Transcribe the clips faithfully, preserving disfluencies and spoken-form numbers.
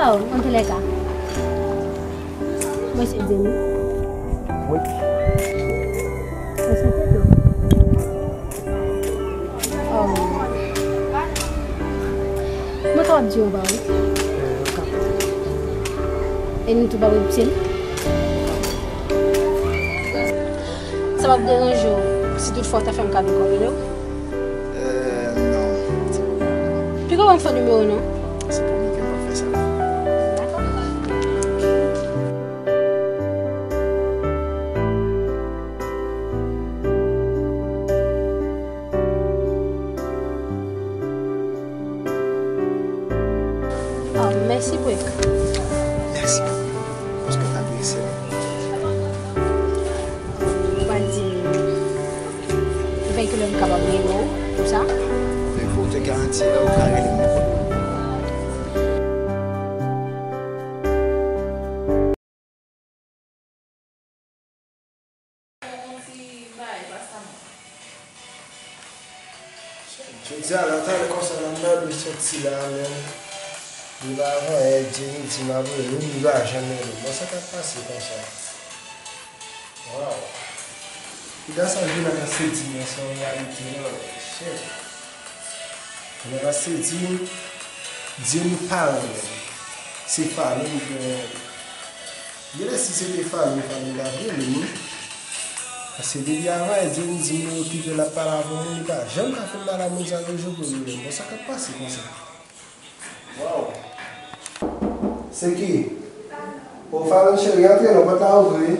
Oh, antoulèka. Mwen se Deni. Wi. Mwen se Tito. Oh. Mwen kapab di yon bagay? E nou tou pa wè pye l? Sa p ap deranje w si toutfwa w ta fè m kado kòb yo? Eh, non. Piko pa m fè nimewo w non. Se pou mwen ke w ap fè sa. Dakò. Oh, mèsi, Pwek. Mèsi. Paske w t apresye m. Ou pa di vènkilè m kapab rele w pou sa? Vènkilè, ou te garanti lè ou ka rele m. Jodi a la, talè konsa la, m nan dwe soti la menm. Li pa avan yè, Jenny di m ap rele m, li pa janm rele m. Bon, sa k ap pase konsa? Waw. Piga sa jwe nan kase di m nan, se yon reyalite, non, shit. Nan kase di m, Jenny pa renmen m. Se fale m ki renmen m. Genlè si se te fale m, fale m ta vle rele m wi. Paske depi avan yè, Jenny di m li okipe, l ap pale avè yon moun, li pa janm ka fin pale a moun sa yo jou pou li rele m. Bon, sa k ap pase konsa? Waw. Se ki? O, Faron cheri, antre non, pòt la ouvri wi.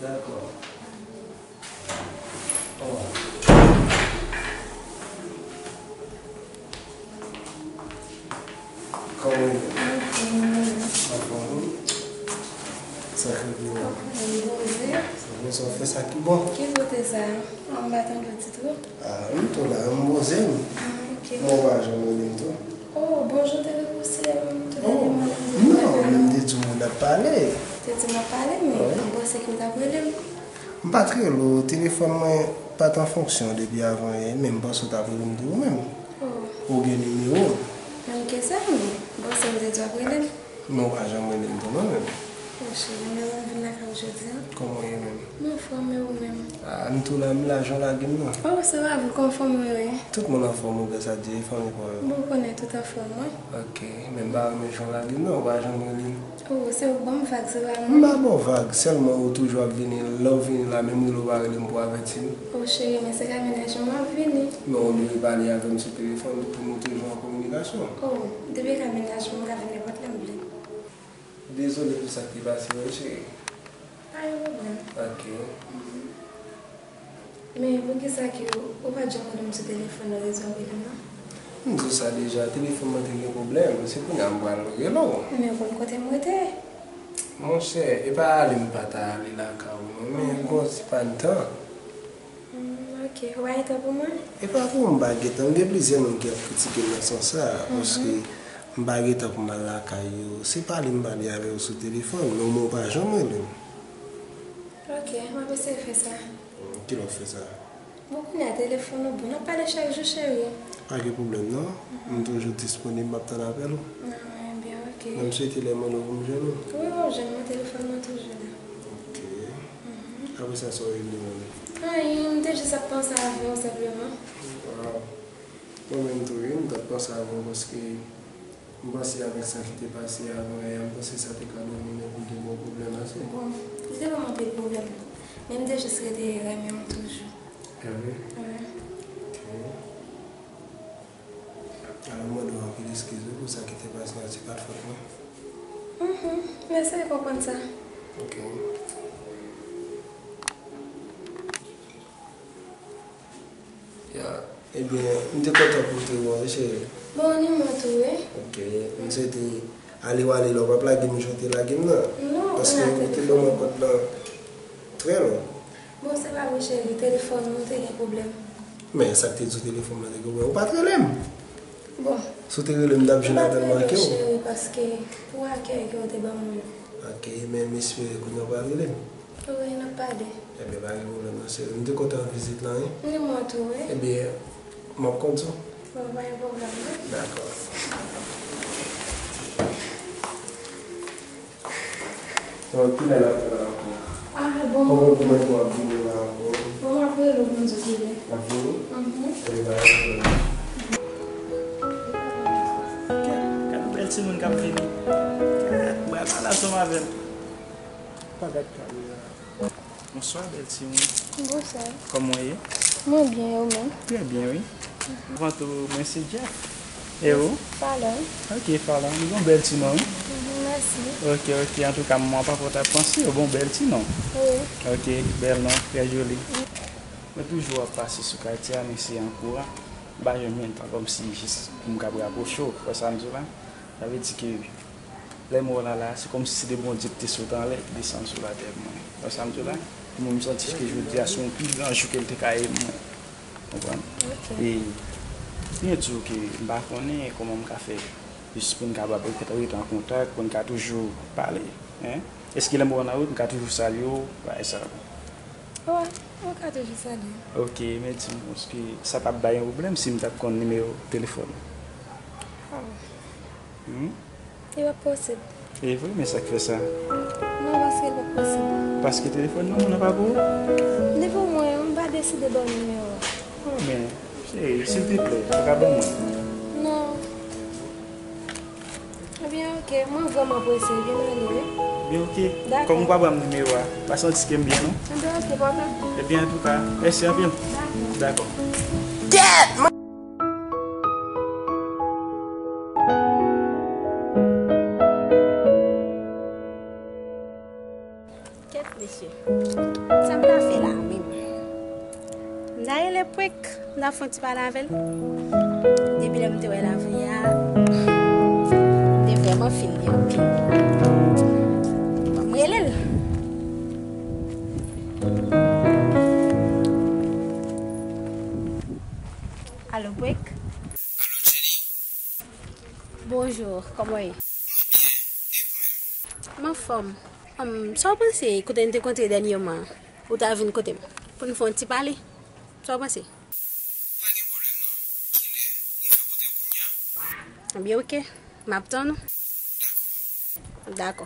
Dakò. Kòman w ye? Anfòm wi. Sa k rive w? Sa bon, sa w fè sa ki bon? Ki kote sa? An, m pa tande w ditou. Ah, m tou la, m poze m. Ah, ok. Men w pa janm rele m tou. Oh, bonjou, te repouse m. Tou de de mwen, m te non, men m te di w n ap pale. Te di m ap pale, men m panse ke w t ap rele m. M pa t rele w, telefòn mwen pa t an fonksyon depi avan yè, men m panse w t ap rele m tou ou menm. Oh. Ou gen nimewo m. Menm ke sa, men m panse w te di w ap rele m. Men w pa janm rele m tou non menm. Oh, cheri, men mwen vin lakay ou jodi a. Kòman w ye menm? M anfòm, e ou menm? Ah, m tou la, m la, jan w lage m nan. Oh, se pa vre, kòman fanmi w ye? Tout moun anfòm wi, gras a Dye, e fanmi pa w yo? Bon, ou konnen tout anfòm wi. Ok, men m pa renmen jan w lage m nan, ou pa janm rele m. Oh, se ou k ban m vag, se pa mwen. M pa ba w vag, sèlman ou toujou ap vini, lè w vini la, menm rele w pa rele m pou avèti m. Oh, cheri, men se ka mennaj mwen m ap vini. Men w dwe pale avè m sou telefòn pou nou toujou an kominikasyon. Oh, depi e ka mennaj mwen, m ka vin nenpòt lè m vle. Dezole pou sa k te pase yo, cheri. Pa gen pwoblèm. Ok. Mhm. Men poukisa ke ou, ou pa t janm rele m sou telefòn nan, rezon w rele m nan? M di w sa deja, telefòn mwen te gen pwoblèm, se kounye a m pral rele w. Men ou konn kote m rete? Monchè, e pa ale m pa ta ale lakay ou non, men bon, se pa n tan. Hmm, ok. Ou pa gen tan pou mwen? E pa pou m pa gen tan. M gen plizyè moun ki ap kritike m nan sans sa, paske m pa gen tan pou m al lakay yo. Se pale m pale avè yo sou telefòn, men ou pa janm rele m. Ok, m ap eseye fè sa. Kilè w fè sa? Bon, kounye a telefòn ou bon, n ap pale chak jou, cheri. Pa gen pwoblèm non. M toujou disponib, m ap tann apèl ou. Ah, ebyen, ok. Men m swete lè mwen nou pou m jwenn ou. Wi, w ap jwenn mwen, telefòn mwen toujou la. Ok. Apre sa, sa w regle menm? Anyen, m te jis ap panse avè w senpleman. Waw. Mwen menm tou, wi, m t ap panse avè w paske m panse avèk sa ki te pase avan yè a, m panse sa te ka domine pou Bon, li te ban m anpil pwoblèm. Men m te jis rete renmen w toujou. Wi. Wi. Ok. Alò, m mande w anpil eskiz wi pou sa ki te pase a, se pa t fòt mwen. Mhm. M eseye konprann sa. Ok. Ya. Ebyen, m te kontan pou w te wè w, wi, cheri. Bon, ni mwen tou, wi. Ok. M swete ale w ale la, w p ap lage m jan w te lage m nan. Non, paske ou te ban mwen pòt lan trè long. Bon, se pa vre, cheri, telefòn nou te gen pwoblèm. Men sa k te di w telefòn mwen te gen pwoblèm? Ou pa t rele m. Bon. Si w te rele m, m t ap jwenn apèl manke w. Cheri, paske pou akèy ke w te ban mwen. Ok, men m espere kounye a w pral rele m. Wi, n ap pale. Ebyen, pa gen pwoblèm non, cheri. M te kontan vizit lan, wi. Ni mwen tou, wi. Ebyen, m ap konnen. Bon, pa gen pwoblèm, non. Dakò. Bon, kilè l ap fè la ankò? Ah, bon. Kòman w konnen pou w ap vini la ankò? Bon, m ap rele w pou m di w kilè. L ap vini? Mhm. Ebyen, pa gen pwoblèm. Gad, gad yon bèl timoun k ap vini. Gad, m pral pale ansanm avè l. Pa gad kamera. Bonswa, bèl timoun. Bonswa. Kòman w ye? Mwen byen, e ou menm? Trè byen, wi. Avan tou, mwen se Jeff. E ou? Fallon. Ok, Fallon. Nou gon bèl ti non, wi. Mhm, mèsi. Ok, ok. Antouka, mwen pa pòt ap panse, ou gon bèl ti non. Wi. Ok, bèl non, trè joli. Mwen toujou ap pase sou katye a, men se an kouran. M pa janm jwenn tan kòmsi jis pou m kab rapwoche w. Wè sa m di w la? Sa vle di ke lè m wè w la la, se kòmsi se de Bondye ki te sot anlè, ki desann sou latè pou mwen. Wè sa m di w la? Pou mwen, m santi ke jodi a se yon pi gran jou ke l te ka ye mwen. Konprann? Ok. E, byen di w ke m pa konnen kòman m ka fè jis pou n kapab rete an kontak, pou n ka toujou pale, en. Èske lè m wè w nan wout, m ka toujou salye w, bagay sa yo? Wi, ou ka toujou salye m. Ok, men di m, èske sa t ap bay yon pwoblèm si m ta t konn nimewo telefòn ou? Oh. Hmm? Li p ap posib. E vre, men sa k fè sa? Non, paske li p ap posib. Paske telefòn nan, moun nan pa pou ou? Li pou mwen, m pa deside ba w nimewo a. Oh, men, cheri, silteplè, ou ka ban mwen? Non. Ebyen, ok, mwen vrèman prese, vin ale, wi. Byen, ok. Dakò. Kòm ou pa ban m nimewo a, pa santi ke m byen, non? Ebyen, ok, pwoblèm. Ebyen, antouka, mèsi anpil. Dakò. Dakò. Kèt mesye, sa m ta fè la menm? M ta rele Pwek, m ta fè yon ti pale avè l. Depi lè m te wè l avanyè a, m te vrèman feel li anpil. Ban m rele l. Alo, Pwek? Alo, Jenny? Bonjou, kòman w ye? Mwen byen, e ou menm? M anfòm. Anm, sa w panse kote n te kontre dènyèman an? Ou ta vin kote m pou n fè yon ti pale? Sa w panse? Pa gen pwoblèm non. Kilè? Rive kote w kounye a? Ebyen, ok. M ap tann ou. Dakò. Dakò.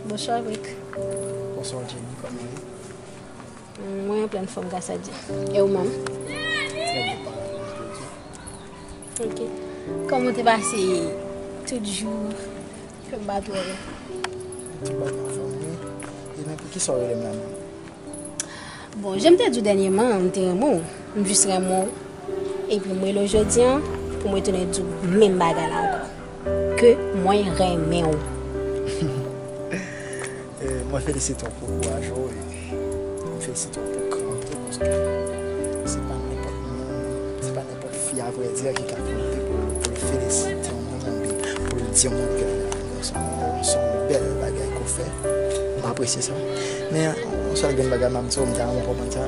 Bonswa, Rick. Bonswa, Jenny. Kòman w ye? Mwen an plèn fòm gras a Dye. E ou menm? Trè byen, pa rankont jodi. Ok. Kòman w te pase tout jou ke m pa t wè w? Tout bagay anfòm, wi. E men poukisa w rele m la menm? Bon, jan m te di w dènyèman, m te renmen w. M jis renmen w. Epi m rele w jodi a pou mwen tounen di w menm bagay la ankò. Ke mwen renmen w. Eh, mwen felisite w pou kouraj ou e mwen felisite w pou kran ou tou, paske se pa nenpòt moun, se pa nenpòt fi, avrèdi, ki ka konte pou, pou l felisite yon moun oubyen pou l di yon moun ke l renmen l. Se yon, se yon bèl bagay ke w fè. Mwen apresye sa. Men, yon sèl grenn bagay m ap di w, m ta renmen w konprann sa.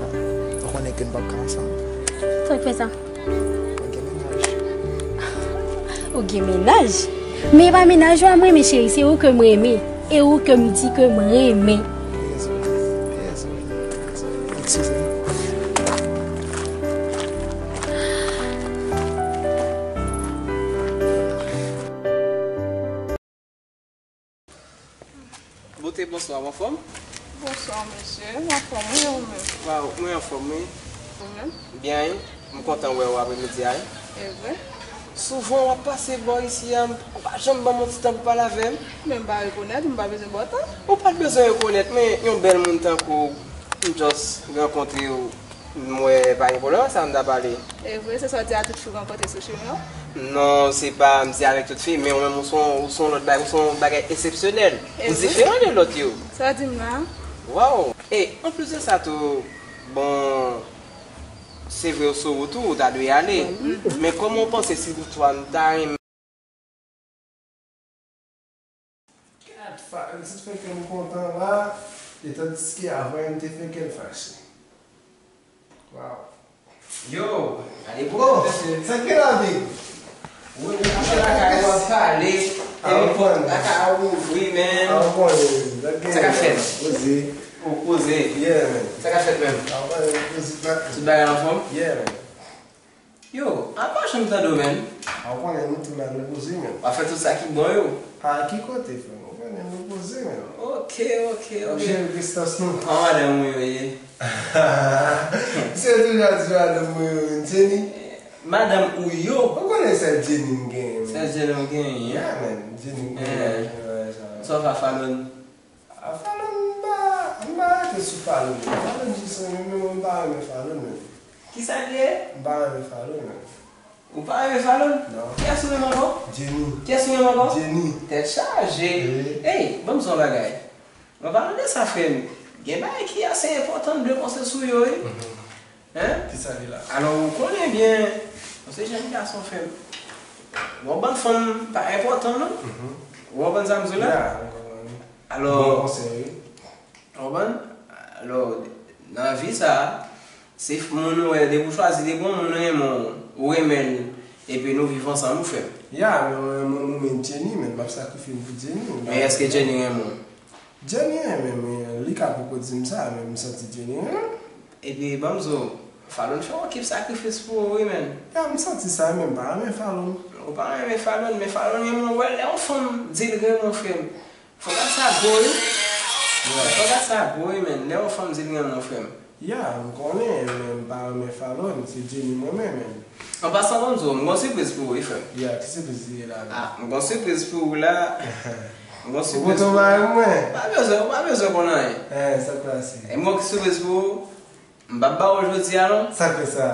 Ou konnen ke n p ap ka ansanm. Sa k fè sa? Mwen gen mennaj. Ou gen mennaj? Men e pa mennaj ou a mwen renmen, cheri, se ou ke m renmen. E ou ke m di ke m renmen. Dezole, dezole, dezole. Eskize m. Bote, bonswa, w anfòm? Bonswa, mesye. M anfòm, wi, ou menm? Waw, mwen anfòm, wi. Ou menm? Byen, wi. M kontan wè w apremidi a, wi. E vre? Souvan w ap pase bò isi a, m, ou pa janm ban m yon ti tan pou pale avè m. Men m pa rekonèt, m pa bezwen ba w tan. Ou pa t bezwen rekonèt, men yon bèl moun tankou w, m just rankontre w, m wè pa gen pwoblèm ak sa, m ta pale. E vre, se sa w di a tout fi w rankontre sou chemen w? Non, se pa m di avèk tout fi, men ou menm ou se yon, ou se yon lòt bagay, ou se yon bagay eksepsyonèl. Ou diferan de lòt yo. Sa w di m la? Waw! E, anplis de sa tou, bon, se vre ou sou wout ou, ou ta dwe ale. Men kòman w panse si toutfwa m ta renmen Gad, Fa-, ti fè kè m kontan la, e tandiske avan m te fè kè l fache. Waw. Yo, ale bro. Sa k gen la, big? Wi, wi, kouche lakay ou ap pale, telefòn lakay ou, wi, men. Sa k ap fèt? Poze. Ou poze? Yeah, man. Sa k ap fèt menm? Tout bagay anfòm? Yeah, man. Yo, apa jan m tande w, menm? A, ou konnen nou tou la, nou poze, menm. W ap fè tout sa ki bon yo. A, ki kote, frè m? Ou konnen nou poze, menm. Ok, ok, ok. N ap jere distans nou. Kòman madanm ou yo ye? Se toujou di madanm mwen yo, Jenny. Madanm ou yo? Ou konnen sèl Jenny m genyen, menm. Sèl Jenny ou genyen? Yeah, man. Jenny m genyen. Sa w fè a Falon? A Falon m pa, m pa rete sou Falon. Falon jis renmen, men mwen m pa renmen Falon, menm. Kisa l ye? M pa renmen Falon, menm. Ou pa renmen Falon? Non. Kiyès ou renmen ankò? Jenny. Kiyès ou renmen ankò? Jenny. Tèt chaje. Wi. Ey, ban m di w yon bagay. An palan de sa, frè m, gen bagay ki ase enpòtan m dwe panse sou yo, wi. Hein? Kisa li la? Alò, ou konnen byen, ou se jèn gason, frè m. Yon bann fanm pa enpòtan, non? Ou konprann sa m di w la? Ya, m konprann. Alò, bon konsèy, wi. Ou konprann? Alò, nan vi sa a, se moun ou wè, depi w chwazi, depi yon moun renmen w, ou renmen l, epi nou viv ansanm, ou frè m. Ya, men mwen, mwen, mwen renmen Jenny, men m ap sakrifye m pou Jenny. Men èske Jenny renmen w? Jenny renmen mwen, li ka poko di m sa, men m santi Jenny renmen m. Epi, ban m di w, Falon fè yon ekip sakrifis pou ou, wi, men. Ya, m santi sa, men m pa renmen Falon. Ou pa renmen Falon, men Falon renmen w, wè, lè yon fanm di l renmen w, frè m. Fò gad sa gwo, wi. Fò gad sa gwo, wi, men. Lè yon fanm di l renmen w, frè m. Ya, m konnen, men m pa renmen Falon, se Jenny mwen renmen, men. An pasan, ban m di w, m gen yon sipriz pou ou, wi, frè m. Ya, ki sipriz li ye la, men? Ah, m gen yon sipriz pou ou la. M gen yon sipriz pou ou. Ou pote yon bagay pou mwen? Pa bezwen, ou pa bezwen konn anyen. Eh, sa k pase? E m gen yon sipriz pou ou. M p ap ba ou l jodi a, non. Sa k fè sa?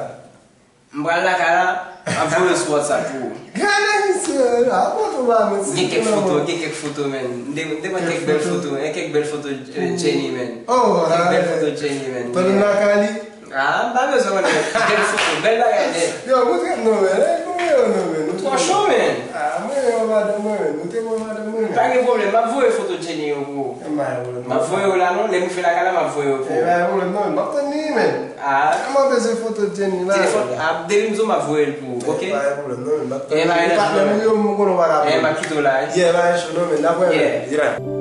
M pral lakay la, m ap voye sou WhatsApp pou ou. Gade misye la, ap montre w pa menti. Gen kèk foto, gen kèk foto, men. M te, m te pran kèk bèl foto, gen kèk bèl foto, eh, Jenny, men. Oh, kèk bèl foto Jenny, men. Pandan m lakay li? Ah, m pa bezwen konnen. Bèl foto, bèl bagay nèt. Yo, montre m non, men. Eh, montre yo non, men. Ou twò cho, men. Ah, mwen, yo, madanm mwen, men. Montre mwen, madanm mwen, men. Pa gen pwoblèm, m ap voye foto Jenny yo pou ou. M ap voye yo la, non. Lè m rive lakay la, m ap voye yo pou ou. E pa gen pwoblèm, non. M ap tann li, men. Ah. Kòman bezwen foto Jenny la? Telefòn, ah, depi m di w m ap voye l pou ou, ok? Pa gen pwoblèm, non, men. M ap tann li. E pa gen pwoblèm. Patnè m yo, m konnen w pa ka pran. Eh, m ap kite w la, wi. Yeah, pa gen cho, non, men. N ap wè, men. Yeah.